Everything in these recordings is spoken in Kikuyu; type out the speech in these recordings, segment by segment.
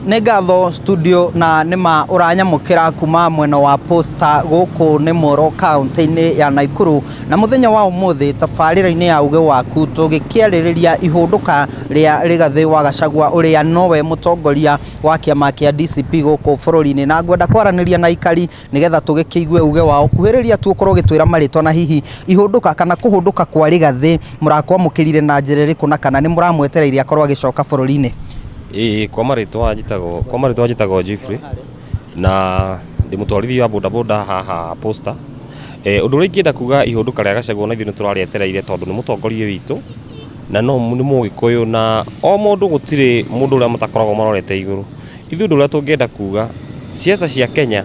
Nĩ ngatho studio na nĩma ũranyamũkĩra kuma mwena wa Posta gũkũ nĩ Moro kaunti-inĩ ya Naikuru. Na mũthenya wa ũmũthĩ tabarĩra-inĩ ya uge waku tũgĩkĩarĩrĩria ihũndũka rĩa Rigathĩ wa Gachagua ũrĩa nowe mũtongoria wa kĩama kĩa DCP gũkũ bũrũri-inĩ. Na ngwenda kwaranĩria na aikari nĩgetha tũgĩkĩigue uge wao. Kuhĩrĩria tu ũkorwo ũgĩtwĩra marĩtwa na hihi ihũndũka kana kũhũndũka kwa Rigathĩ mũrakwamũkĩrire na njĩra ĩrĩkũ na kana nĩ mũramwetereire akorwo agĩcoka bũrũri-inĩ. Ĩĩ kwa marĩtwa njĩtagwo kwa marĩtwa njĩtagwo Jeffrey na ndĩ mũtwarithia wa bodaboda haha Posta. Ũndũ ũrĩa ingĩenda kuga ihũndũka rĩa Gachagua na ithuĩ nĩ tũrarĩetereire tondũ nĩ mũtongoria witũ na no nĩ mũgĩkũyũ na o mũndũ gũtirĩ mũndũ ũrĩa matakoragwo marorete igũrũ. Ithuĩ ũndũ ũrĩa tũngĩenda kuga, ciaca cia Kenya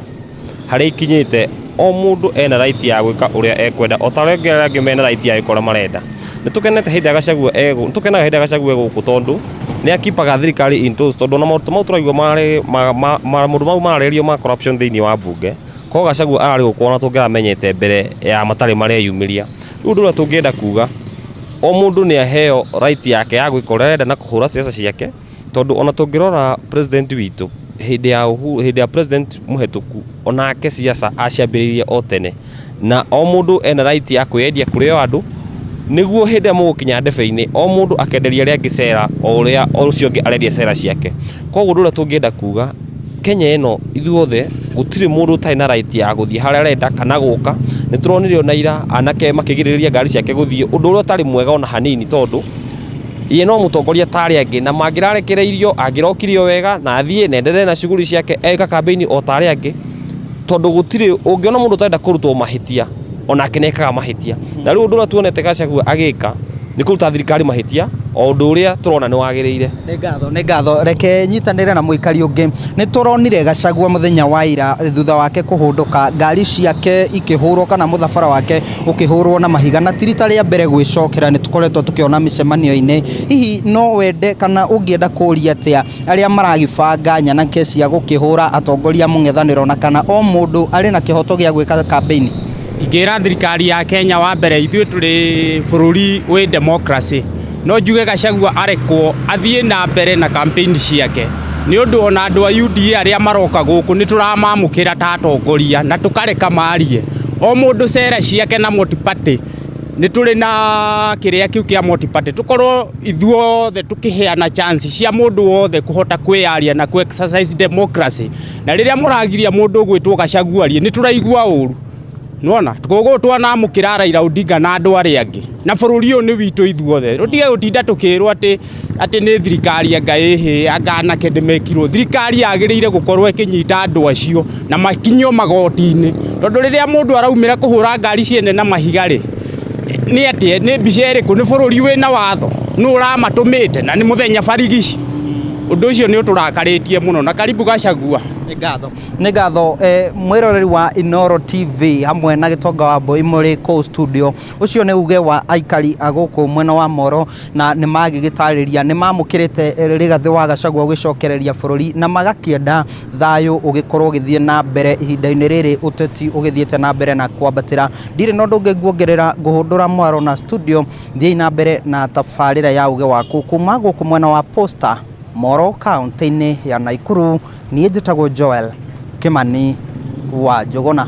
harĩa ikinyĩte, o mũndũ ena right ya gwĩka ũrĩa ekwenda o ta ũrĩa arĩa angĩ mena right ya gwĩka ũrĩa marenda. Nĩ tũkenete hĩndĩ ĩrĩa Gachagua e nĩ tũkenaga hĩndĩ ĩrĩa Gachagua e gũkũ tondũ nĩ a keep aga thirikari in toes tondũ ona maũndũ mau tũraigua maũndũ mau mararĩrĩrio ma corruption thĩinĩ wa mbunge, korwo Gachagua ararĩ gũkũ ona tũngĩramenyete mbere ya matarĩ mareyumĩria. Rĩu ũndũ ũrĩa tũngĩenda kuga, o mũndũ nĩ aheo right yake ya gwĩka ũrĩa arenda na kũhũra ciaca ciake. Tondũ ona tũngĩrora president witũ hĩndĩ ya Uhuru, hĩndĩ ya president mũhetũku onake siasa aciambĩrĩirie o tene na o mũndũ ena right ya kwĩyendia kũrĩ o andũ nĩguo hĩndĩ ĩrĩa mũgũkinya ndebe-inĩ o mũndũ akenderia arĩa angĩ cera o ũrĩa ũcio ũngĩ arendia cera ciake. Koguo ũndũ ũrĩa tũngĩenda kuga Kenya ĩno ithuothe gũtirĩ mũndũ ũtarĩ na right ya gũthiĩ harĩa arenda kana gũka. Nĩ tũronire ona ira anake makĩgirĩrĩria ngari ciake gũthiĩ ũndũ ũrĩa ũtarĩ mwega ona hanini tondũ ye no mũtongoria ta arĩa angĩ na mangĩrarekereirio angĩrokire o wega na athiĩ na endelee na shughuli ciake eka kambĩini o ta arĩa angĩ tondũ gũtirĩ ũngĩona mũndũ ũtarenda kũrutwo mahĩtia onake nĩ ekaga mahĩtia. Na rĩu ũndũ ũrĩa tuonete Gachagua agĩka nĩ kũruta thirikari mahĩtia o ũndũ ũrĩa tũrona nĩ wagĩrĩire. Nĩ ngatho, nĩ ngatho. Reke nyitanĩre na mũikari ũngĩ. Nĩ tũronire Gachagua mũthenya wa ira thutha wake kũhũndũka, ngari ciake ikĩhũrwo kana mũthabara wake ũkĩhũrwo na mahiga na ti rita rĩa mbere gwĩcokera nĩ tũkoretwo tũkĩona mĩcemanio-inĩ. Hihi no wende kana ũngĩenda kũria atĩa arĩa maragĩbanga nyanake cia gũkĩhũra atongoria a mũng'ethanĩro na kana o mũndũ arĩ na kĩhoto gĩa gwĩka kambĩini? Ingĩra thirikari ya Kenya wa mbere ithuĩ tũrĩ bũrũri wĩ democracy no njuge Gachagua arekwo athiĩ na mbere na campaign ciake nĩ ũndũ ona andũ a UDA arĩa maroka gũkũ nĩ tũramamũkĩra ta atongoria na tũkareka marie o mũndũ cera ciake na multi party nĩ tũrĩ na kĩrĩa kĩu kĩa multi party tũkorwo ithuothe tũkĩheana chance cia mũndũ wothe kũhota kwĩyaria na kũ exercise democracy na rĩrĩa mũragiria mũndũ ũgwĩtwo Gachagua arie nĩ tũraigua ũru nĩwona koguo twanamũkĩra Raila Odinga na andũ arĩa angĩ na bũrũri ũyũ nĩ witũ ithuothe tũtige gũtinda tũkĩrwo atĩ atĩ nĩ thirikari anga ĩhĩ anga anake nĩmekirwo thirikari yagĩrĩire gũkorwo ĩkĩnyita andũ acio na makinyio magoti-inĩ tondũ rĩrĩa mũndũ araumĩra kũhũra ngari ciene na mahiga rĩ nĩ atĩa nĩ mbica ĩrĩkũ nĩ bũrũri wĩna watho nũ ũramatũmĩte na nĩ mũthenya barigici ũndũ ũcio nĩ ũtũrakarĩtie mũno na karibu Gachagua. Nĩ ngatho. Nĩ ngatho eh, mwĩroreri wa Inooro TV hamwe na Gĩtonga wa Mbũi mũrĩ kũu studio. Ũcio nĩ uge wa aikari a gũkũ mwena wa Moro na nĩ magĩgĩtarĩria nĩ mamũkĩrĩte eh, Rigathĩ wa Gachagua gũgĩcokereria bũrũri na magakĩenda thayũ ũgĩkorwo ũgĩthiĩ na mbere ihinda-inĩ rĩrĩ ũteti ũgĩthiĩte na mbere na kwambatĩra. Ndirĩ na ũndũ ũngĩ nguongerera ngũhũndũra mwaro na studio thiĩi na mbere na tabarĩra ya uge waku kuma gũkũ mwena wa Posta Moro kaunti-inĩ ya Naikuru. Niĩ njĩtagwo Joel Kĩmani wa Njũgũna.